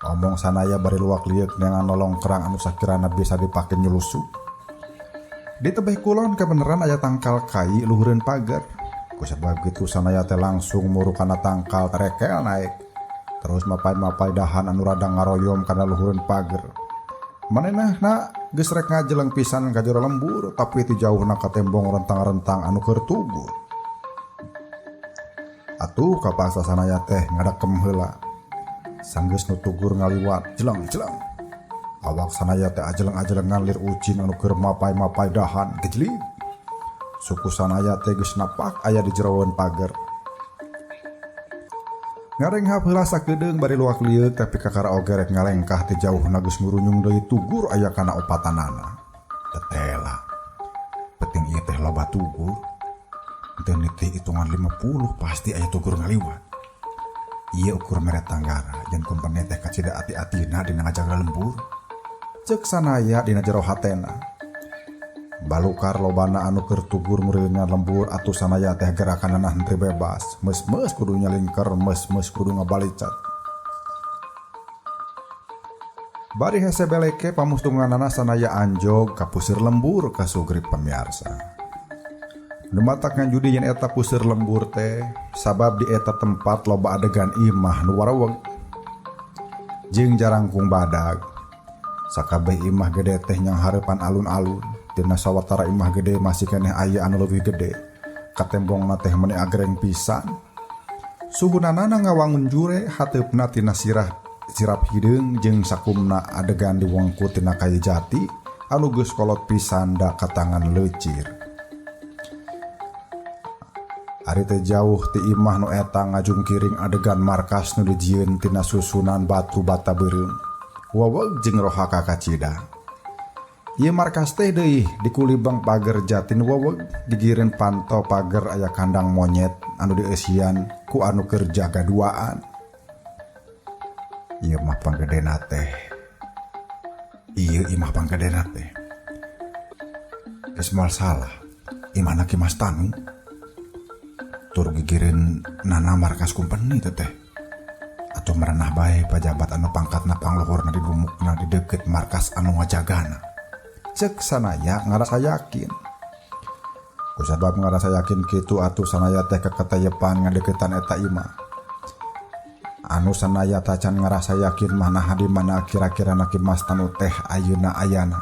Omong sanaya bari luak lieuk neangan nolong kerang anu sakirana bisa dipake nyulusup. Di tebeh kulon kebeneran aya tangkal kai luhureun pagar. Kusabab kitu sanaya teh langsung muru kana tangkal terekel naik. Terus mapai-mapai dahan anu rada ngaroyom kana luhureun pager. Manehna geus rek ngajeleng pisan ka jero lembur tapi ti jauhna katembong rentang-rentang anu keur tugur. Atuh kapaksa sanaya teh ngadakem heula. Sanggeus nu tugur ngaliwat jeleng-jeleng. Awak sanaya teh ajeleng-ajelengan lir ucing anu keur mapai-mapai dahan gejlig. Suku sanaya teh geus napak aya di jeroan pager. Ngarenghap heula sakedeung bari luak lieuk tapi kakara oge rek ngalengkah ti jauhna geus ngurunyung deui tugur aya kana opatanana. Tetela. Penting ieu teh loba tugur. Teu nitih hitungan 50 pasti aya tugur ngaliwat. Ieu ukur mere tanggara yen kumpeni teh kacida ati-atina dina ngajaga lembur. Ceuk sanaya dina jero hatena. Balukar lobana anu keur tugur ngurilingan lembur atuh sanaya teh gerakanana henteu bebas. Meus-meus kudu nyalingker, meus-meus kudu ngabalicat. Bari hese beleke pamustunganana sanaya anjog ka puseur lembur kasugri pamiarsa. Nu matak ngajudi yen eta puseur lembur teh sabab di eta tempat loba adegan imah nu waraweg jeung jarangkung badag. Sakabeh imah gede teh nyanghareupan alun-alun. Tina sawatara imah gede masih keneh aya anu leuwih gede. Katembongna teh meuni agreng pisan. Suhunanana ngawangun jure hateupna tina sirap hideung jeung sakumna adegan diwengku tina kayu jati anu geus kolot pisan da katangan leucir. Ari teh jauh ti imah nu eta ngajungkiring adegan markas nu dijieun tina susunan batu bata beureum. Waweg jeung roha kakacida. Ieu markas teh deui dikulibang pager jatin weweg gigireun panto pager aya kandang monyet anu dieusian ku anu keur jaga duaan. Ieu mah panggedena teh. Ieu imah panggedena teh. Geus moal salah. Imahna Ki Mas Tanu. Tur gigireun nana markas kumpeni teh. Atuh merenah bae pajabat anu pangkatna pangluhurna didumukna di deukeut markas anu ngajagana. Cek sanaya ngarasa yakin. Kusabab ngarasa yakin kitu atuh sanaya teh keketayepan ngadeukeutan eta imah. Anu sanaya tacan ngarasa yakin mah naha di mana kira-kira na Ki Mas Tanu teh ayeuna ayana.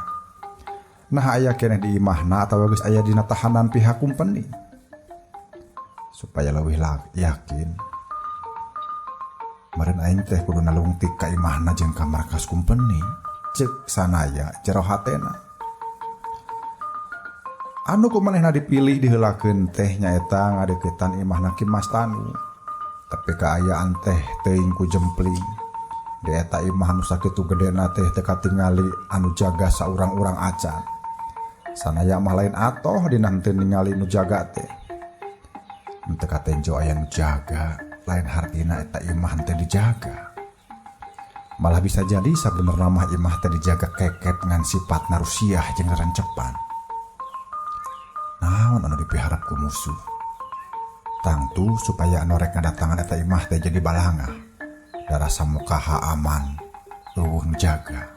Nah aya keneh di imahna atawa geus aya dina tahanan pihak kumpeni. Supaya leuwih yakin. Meureun aing teh kudu nalungtik ka imahna jeung ka markas kumpeni, ceuk Sanaya jero hatena. Anu ku manehna dipilih diheulakeun teh nyaeta ngadeuketan imahna Ki Mas Tanu. Tapi kaayaan teh teuing ku jempling. Di eta imah anu sakitu gedena teh teu katingali anu jaga saurang-urang acan. Sanaya mah lain atoh dina henteu ningali nu jaga teh. Henteu katenjo aya nu jaga, lain hartina eta imah henteu dijaga. Malah bisa jadi sabenerna mah imah teh dijaga kekep ngan sipatna rusiah jeung rencepan. Naon anu dipiharap ku musuh? Tangtu supaya anu rek ngadatangan eta imah teh jadi balangah. Darasa mukaha aman, eueuh nu jaga.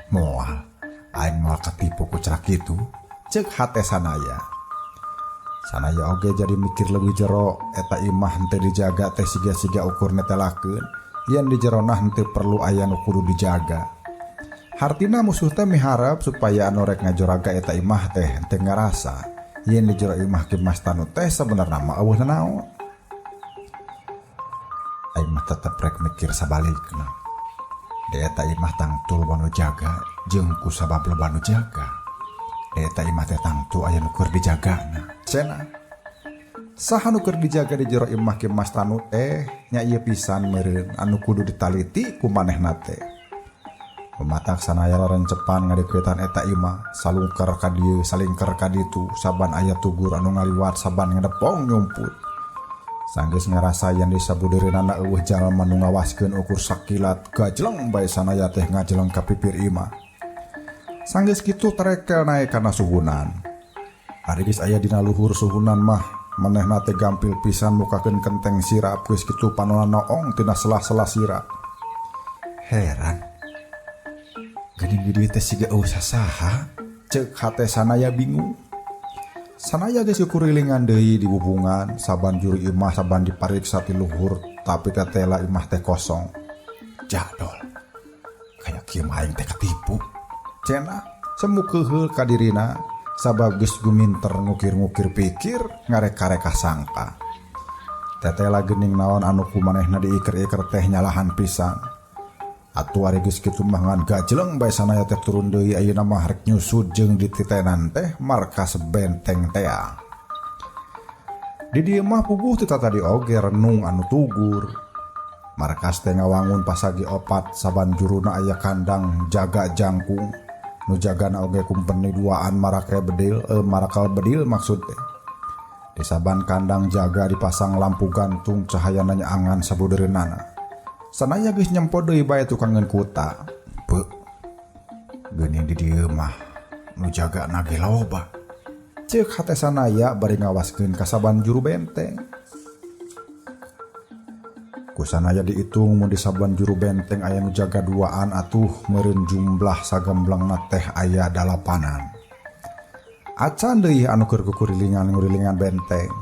Moal, aing moal katipu ku cara kitu, ceuk hate Sanaya. Sanaya oge jadi mikir leuwih jero, eta imah henteu dijaga teh siga-siga ukur netelakeun, yen di jerona henteu perlu aya nu kudu dijaga. Hartina musuh teh miharep supaya anu rek ngajoraga eta imah teh henteu ngarasa yen di jero imah Ki Mas Tanu teh sabenerna mah eueuh nanaon. Aing mah tetep rek mikir sabalikna. Di eta imah tangtu loba nu jaga jeung ku sabab loba nu jaga. Di eta imah teh tangtu aya nu keur dijagana. Cenah. Saha nu keur dijaga di jero imah Ki Mas Tanu teh nya ieu pisan meureun anu kudu ditaliti ku manehna teh. Pematak Sanaya larencepan ngadeuketan eta imah, salungker ka dieu, salingker ka ditu, saban aya tugur anu ngaliwat saban ngedepong nyumput. Sanggeus ngarasa yen di sabudeureunana eueuh jalma nu ngawaskeun ukur sakilat gajleng bae Sanaya teh ngajeleng ka pipir imah. Sanggeus kitu terekel naek kana suhunan. Ari geus aya dina luhur suhunan mah manehna teh gampil pisan mukakeun kenteng sirap geus kitu panona noong tina sela-sela sirap. Heran. Geuning di dieu teh siga eueuh sasaha, ceuk hate Sanaya bingung. Sanaya geus kukurilingan deui di bubungan, saban juru imah saban dipariksa ti luhur, tapi tetela imah teh kosong. Jadol. Kaya kieu mah aing teh katipu. Cenah semu keuheul ka dirina sabab geus guminter ngukir-ngukir pikir ngareka-reka sangka. Tetela geuning naon anu ku manehna diiker-iker teh nyalahan pisan. Atuh ari geus kitu mah ngan gajleng bae Sanaya teh turun deui ayeuna mah rek nyusut jeung dititenan teh markas benteng tea. Di dieu mah puguh teu tatadi oge renung anu tugur. Markas teh ngawangun pasagi opat saban juruna aya kandang jaga jangkung. Nu jagana oge kumpeni duaan marake bedil, marakal bedil maksud teh. Di saban kandang jaga dipasang lampu gantung cahayana nyaangan sabudeureunana. Sanaya geus nyempo deui bae tukangeun kuta. Beuh. Geuning di dieu mah nu jagana ge loba. Ceuk hate Sanaya bari ngawaskeun ka saban juru benteng. Ku Sanaya diitung mun di saban juru benteng aya nu jaga duaan atuh meureun jumlah sagemblengna teh aya dalapanan. Acan deui anu keur kukurilingan-ngurilingan benteng.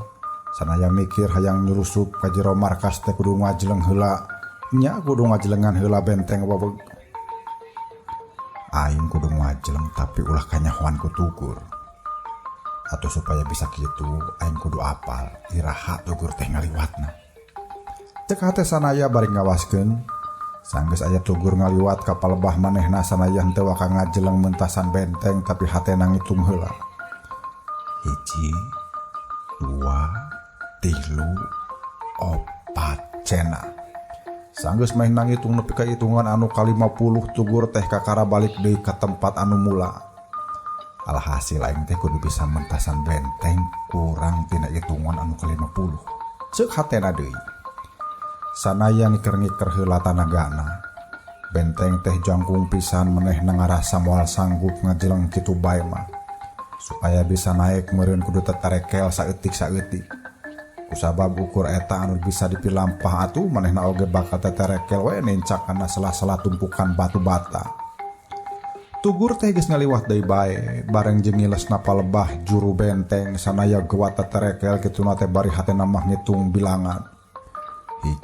Sanaya mikir hayang nyurusup ka jero markas teh kudu ngajeleng heula. Nya kudu ngajelengan heula benteng waweg. Aing kudu ngajeleng tapi ulah kanyahoan ku tugur. Atau supaya bisa kitu aing kudu apal iraha tugur teh ngaliwatna. Cek hate Sanaya bari ngawaskeun. Sanggeus aya tugur ngaliwat ka palebah manehna Sanaya henteu waka ngajeleng mentasan benteng tapi hatena ngitung heula. 1, 2, 3, 4 cenah. Sanggeus meh ngitung nepi ka hitungan anu ka-50 tugur teh kakara balik deui ka tempat anu mula. Alhasil aing teh kudu bisa mentasan benteng kurang tina hitungan anu ka-50. Ceuk hatena deui. Sanaya ngiker-ngiker heula tanagana. Benteng teh jangkung pisan manehna ngarasa moal sanggup ngajeleng kitu bae mah. Supaya bisa naek meureun kudu tetarekel saeutik-saeutik. Kusabab ukur eta anu bisa dipilampah atuh manehna oge bakal teterekel we nincak kana sela-sela tumpukan batu bata. Tugur teh geus ngaliwat deui bae bareng jeung ngilesna palebah juru benteng Sanaya geuwat teterekel kituna teh bari hatena mah ngitung bilangan. 1,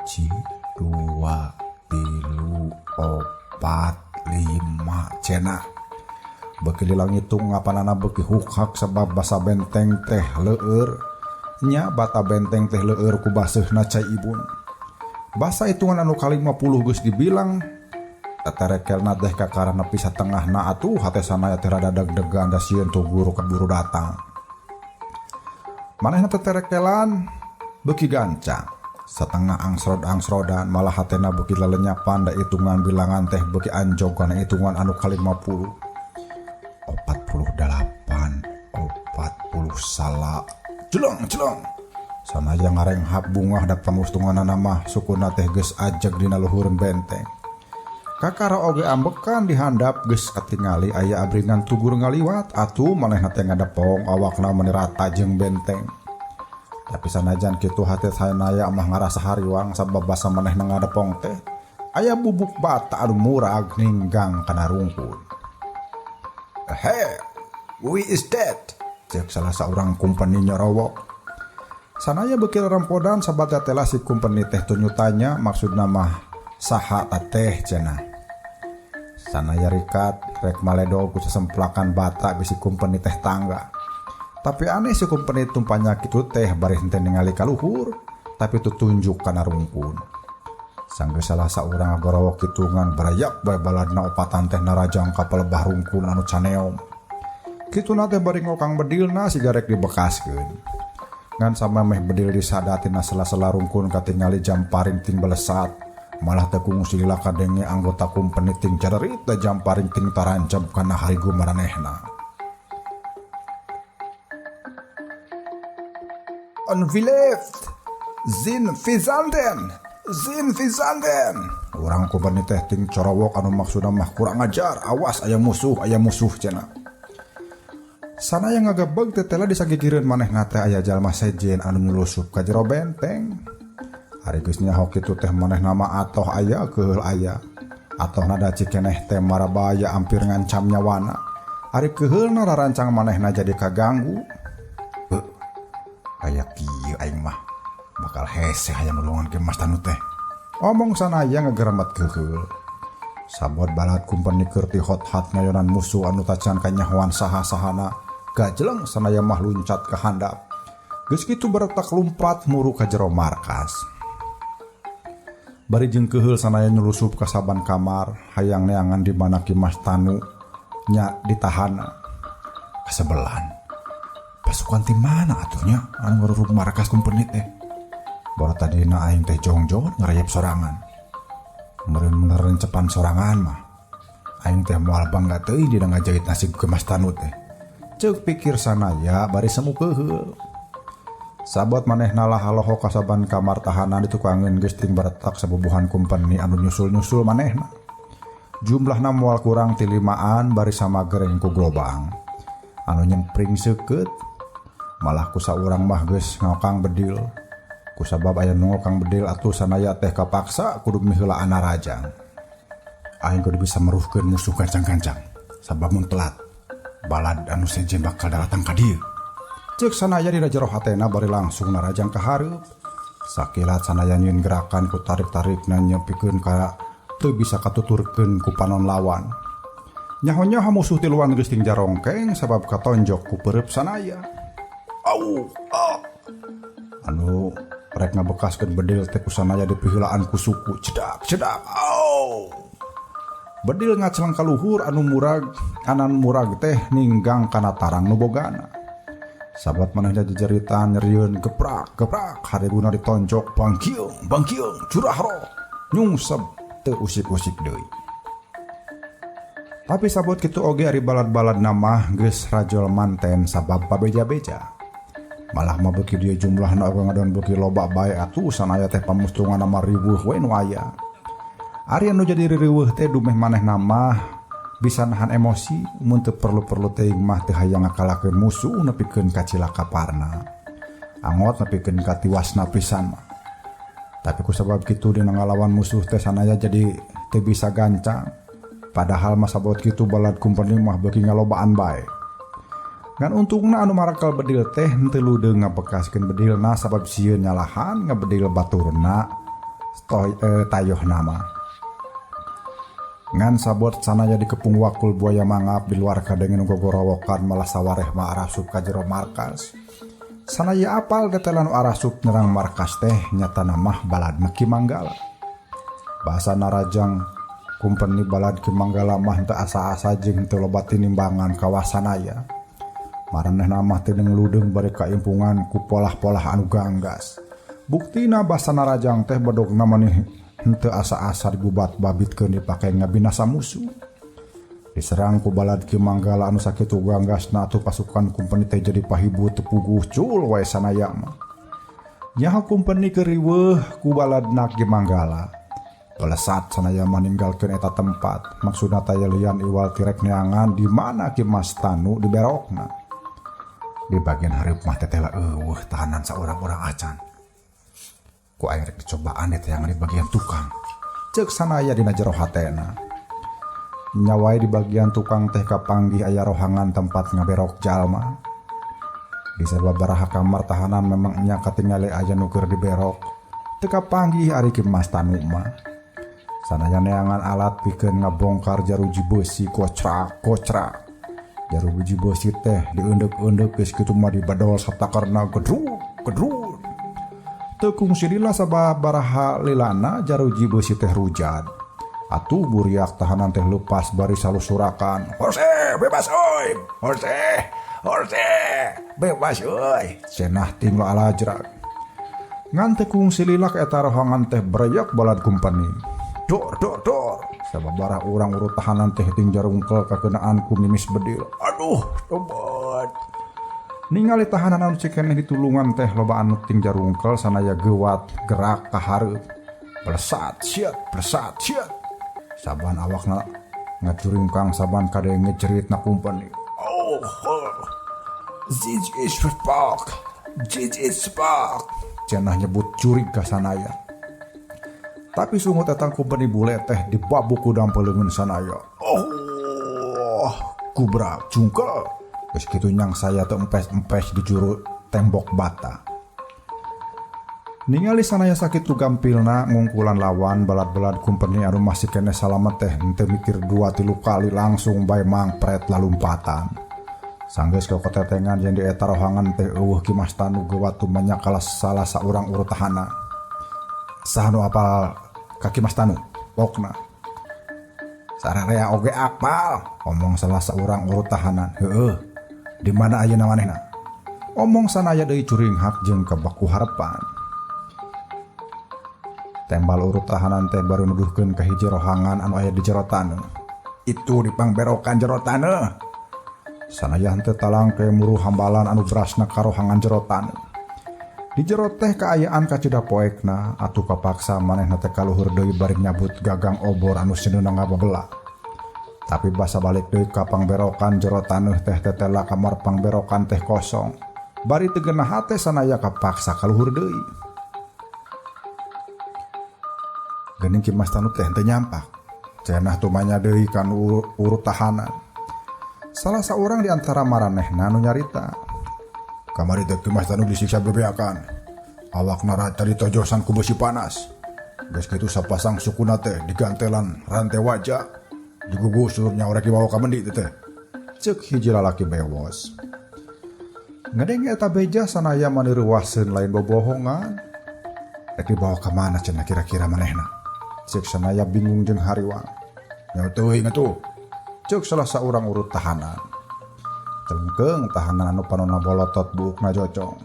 2, 3, 4, 5 cenah. Beuki lila ngitung ngapanana beuki hukhak sabab basa benteng teh leur. Nya bata benteng teh leur ku baseuhna cai ibun. Basa hitungan anu ka-50 geus dibilang teterekelna teh kakara nepi satengahna atuh hate Sanaya teh rada deg-degan da sieun tugur keburu datang. Manehna teterekelan beuki gancang. Satengah angsrod-angsrodan malah hatena beuki lelenyapan da hitungan bilangan teh beuki anjog kana hitungan anu ka-50. 48, 40 salah. Jeleng jeleng. Sanaya ngarenghap bungah da pamustunganana mah sukuna teh geus ajeg dina luhureun benteng. Kakara oge ambekan dihandap geus katingali aya abringan tugur ngaliwat atuh manehna teh ngadepong awakna meuni rata jeung benteng. Tapi sanajan kitu hate Sanaya mah ngarasa hariwang sabab basa manehna ngadepong teh aya bubuk bata anu murag ninggang kana rungkun. Hey, we is dead, cek salah saurang kumpeni nyorowok. Sanaya beuki rerempodan sabab teh si kumpeni teh tunyutanya maksudna mah saha teh cenah. Sanaya rikat rek maledog ku sasemplakan bata bisi kumpeni teh tangga. Tapi aneh si kumpeni tumpanya kitu teh bari henteu ningali ka luhur tapi tutunjuk kana rungkun. Sanggeus salah saurang ngagorowok kitungan barayak bae baladna opatan teh narajang ka palebah rungkun anu caneom. Kituna teh bari ngokang bedilna siga rek dibekaskeun. Ngan samameh bedil disada tina sela-sela rungkun katingali jamparing ting belesat. Malah teu kungsi lila kadenge anggota kumpeni ting carerit da jamparing ting tarancab kana harigu maranehna. On we left, zin fizanden, zin fizanden. Urang kumpeni teh ting corowok anu maksudna mah kurang ajar, awas aya musuh cenah. Sanaya ngagebeg teh tela disagigireun manehna teh aya jalma sejen anu nyulusup ka jero benteng. Ari geus nyaho kitu teh manehna mah atoh aya keuheul aya. Atohna da cikeneh teh marabaya ampir ngancam nyawana. Ari keuheulna rarancang manehna jadi kaganggu. Heuh. Aya kieu aing mah bakal hese hayang nulungan ke Mas Tanu teh. Omong Sanaya ngageremet keuheul. Sabot balad kumpeni keur ti hot-hat ngayonan musuh anu tacan kanyahoan saha-sahana. Gajeleng Sanaya mah luncat ka handap. Geus kitu baretak lumpat muru ka jero markas. Bari jeung keuheul Sanaya nyulusup ka saban kamar hayang neangan di mana Ki Mas Tanu nya ditahana. Kasebelan. Pasukan ti mana atuh nya anu ngarurug markas kumpeni teh. Baru tadina aing teh jongjon ngarayap sorangan. Meureun rencepan sorangan mah. Aing teh moal bangga teuing dina ngajahit nasib Ki Mas Tanu teh. Ceuk pikir Sanaya bari semu keuheul. Sabot manehna lah haloho kasaban kamar tahanan ditukangeun geus ting baretak sabubuhan kumpeni anu nyusul-nyusul manehna. Jumlahna moal kurang ti 5an bari samagereng ku globang. Anu nyempring seukeut malah ku saurang mah geus ngokang bedil. Ku sabab aya nu ngokang bedil atuh Sanaya teh kapaksa kudu miheulaan narajang. Aing kudu bisa meruhkeun musuh gancang-gancang sabab mun telat balad anu sejen bakal daratang ka dieu. Ceuk Sanaya dina jero hatena bari langsung narajang ka hareup. Sakilat Sanaya nyieun gerakan ku tarik-tarikna nyepikeun ka teu bisa katuturkeun ku panon lawan. Nyaho-nyaho musuh tiluan geus ting jarongkeng sabab katonjok ku peureub Sanaya. Au, ah. Anu rek ngabekaskeun bedil teh ku Sanaya dipiheulaan ku suku cedak cedak. Au. Bedil ngacleng ka luhur anu murag anan murag teh ninggang kana tarang nu bogana. Sabat manehna jejeritan nyerieun geprak geprak hariguna ditonjok bangkiung bangkiung curah roh nyungsep teu usik-usik deui. Tapi sabot kitu oge ari balad-balad mah geus rajol manten sabab pabeja-beja. Malah mah beuki dieu jumlahna oge ngadon beuki loba bae atuh Sanaya teh pamustunganna mah riweuh we nu aya. Ari anu jadi riweuh teh dumeh manehna mah bisa nahan emosi mun teu perlu-perlu teuing mah teu hayang ngakalakeun musuh nepikeun ka cilaka parna. Angot nepikeun ka tiwasna pisan mah. Tapi ku sabab kitu dina ngalawan musuh teh Sanaya jadi teu bisa gancang. Padahal mah sabot kitu balad kumpeni mah beuki ngalobaan bae. Ngan untungna anu marakel bedil teh henteu ludeung ngabekaskeun bedilna sabab sieun nyalahan ngabedil baturna tayohna mah. Ngan sabot Sanaya dikepung wakul buaya mangap di luar kadenge nu gogorowokan malah sawareh mah arasup ka jero markas. Sanaya apal detelan arasup nyerang markas teh nyatana mah balad Ki Manggala. Bahasa narajang kumpeni balad Ki Manggala mah teu asa-asa jeung teu loba tinimbangan kawasanaya. Maranehna mah teu ludeung bari kaimpungan ku polah-polah anu ganggas. Buktina basa narajang teh bedogna maneh henteu asa-asa digubat babitkeun dipake ngabinasa musuh. Diserang ku balad Ki Manggala anu sakitu ganggasna atuh pasukan kumpeni teh jadi pahibu teu puguh cul wae sanaya mah. Nyaho kumpeni keur riweuh ku baladna Ki Manggala. Pelesat sanaya mah ninggalkeun eta tempat. Maksudna taya lian iwal tirek neangan di mana Ki Mas Tanu diberokna. Di bagian hareup mah teteh eueuh tahanan saurang-urang acan. Ku aing rek dicobaan teh yang di bagian tukang. Ceuk sanaya dina jero hatena. Nyawai di bagian tukang teh kapanggih aya rohangan tempat ngaberok jalma. Di sababaraha kamar tahanan memang nya katingali aya nu keur diberok. Teu kapanggih ari Ki Mas Tanu mah. Sanaya neangan alat pikeun ngabongkar jaruji beusi kocrak-kocrak. Jaruji beusi teh dieundeup-eundeup geus kitu mah dibedol satakerna gedruk-gedruk. Teu kungsi lila sababaraha lilana jaruji beusi teh rujad. Atuh buriak tahanan teh lepas bari salusurakan. Horse, bebas oi. Horse, horse, bebas oi. Cenah ting lo alajrag. Ngan teu kungsi lilak eta rohangan teh breyok balad kumpeni. Dor dor dor. Sababaraha urang urut tahanan teh ting jarungkel kakeunaan ku mimis bedil. Aduh, tobat. Ningali tahanan anu cikeneh ditulungan teh loba anu ting jarungkel sanaya geuwat gerak ka hareup. Blesat siat, blesat siat. Saban awakna ngacuringkang saban kadenge ceritna kumpeni. Oh, this is spark. This is spark. Cenah nyebut jurig ka sanaya. Tapi sungut eta kumpeni bule teh dibabuk ku dampeleungeun sanaya. Oh, kubrak jungkel. Geus kitu nyang saya teh empes-empes di juru tembok bata. Ningali sanaya sakitu gampilna ngungkulan lawan balad-balad kumpeni anu masih keneh salamet teh henteu mikir 2-3 kali langsung bae mangpret lalumpatan. Sanggeus kakotetengan yen di eta rohangan teh eueuh Ki Mas Tanu geuwat tumanya kalas salah saurang urut tahanan. Saha nu apal ka Ki Mas Tanu? Pokna. Sararea oge apal, omong salah saurang urut tahanan. Heueuh. Di mana ayeuna manehna? Omong sanaya deui curinghak jeung kabaku harepan. Tembal urut tahanan teh baru nuduhkeun ka hiji rohangan anu aya di jero taneuh. Itu di pangberokan jero taneuh. Sanaya henteu talangke muru hambalan anu berasna ka rohangan jero taneuh. Di jero teh kaayaan kacida poekna atuh kapaksa manehna teh kaluhur deui bari nyabut gagang obor anu sineuna ngababela. Tapi basa balik deui ka pangberokan jero taneuh teh tetela kamar pangberokan teh kosong. Bari teu geunah hate sanaya kapaksa kaluhur deui. Geuning Ki Mas Tanu teh henteu nyampak. Cenah tumanya deui kan urut tahanan. Salah saurang di antara maranehna nu nyarita. Kamari teh Ki Mas Tanu disiksa bebeakan. Awakna rata ditojosan ku besi panas. Geus kitu sapasang sukuna teh digantelan rantai wajah. Digugusur nya urang dibawa ka mendi teh. Ceuk hiji lalaki bewos. Ngadenge eta beja sanaya maneurewaseun lain bobohongan. Rek dibawa ka mana cenah kira-kira manehna? Ceuk sanaya bingung jeung hariwang. Nya teuing atuh. Ceuk salah saurang urut tahanan. Telengkeung tahanan anu panonna bolotot buukna jocong.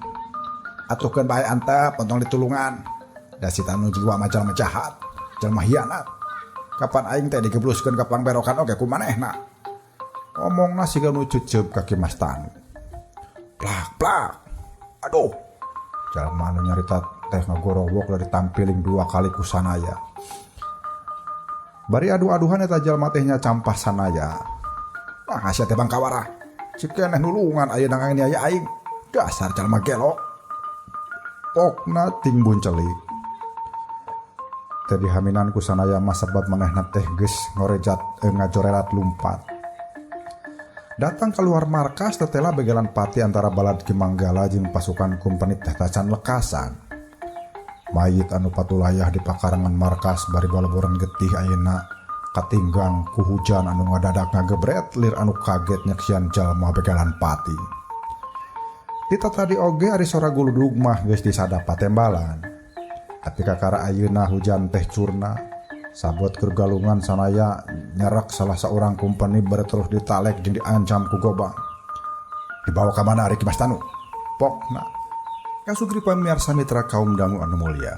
Atuh keun bae antep ontong ditulungan. Da si Tanu jiwa mah jalma jahat, jalma hianat. Kapan aing teh digebluskeun ka pangberokan oge ku manehna. Omongna siga nu ceuceup ka Ki Mas Tanu. Plak plak. Aduh. Jalma anu nyarita teh ngagorowok dari tampiling 2 kali ku sanaya. Bari adu-aduhan eta jalma teh nya campah sanaya. Ah sia teh bangkawara. Cikeneh nulungan ayeuna nganiaya aing. Dasar jalma gelo. Pokna ting buncelik. Teh dihaminan ku sanaya mah sebab manehna teh geus ngorejat ngajorelat lumpat. Datang keluar markas tetela begalan pati antara balad Ki Manggala jeung pasukan kumpeni teh tacan lekasan. Mayit anu patulayah di pakarangan markas bari balaboran getih ayeuna katinggang ku hujan anu ngadadak ngagebret lir anu kaget nyaksian jalma begalan pati. Ti tatadi oge ari sora guludug mah geus disadap patembalan. Tapi kakara ayeuna hujan teh curna. Sabot keur galungan sanaya nyerak salah saurang kumpeni bari terus ditalek jeung diancam ku Gobang. Dibawa ka mana ari Ki Mas Tanu? Pokna. Kasugri pamiarsa mitra kaum dangu anu mulia.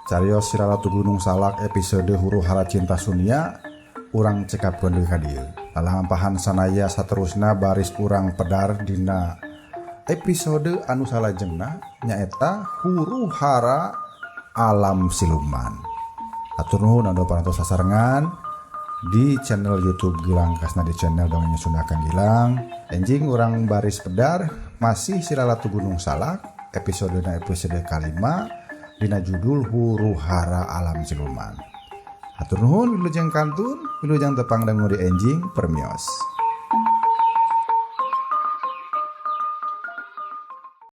Carios Siraratu Gunung Salak episode Huru Hara Cinta Sunia urang cekapkeun deui ka dieu. Lalampahan sanaya saterusna baris urang pedar dina episode anu salajengna nyaeta Huru Hara Alam Siluman. Atur nuhun anu parantos sasarengan di channel YouTube Gilang Kasna di channel Dongeng Sunda Kang Gilang. Enjing urang baris pedar masih Siraratu Gunung Salak episodena episode kalima dina judul Huru Hara Alam Siluman. Hatur nuhun wilujeng kantun, wilujeng tepang dangu di enjing permios.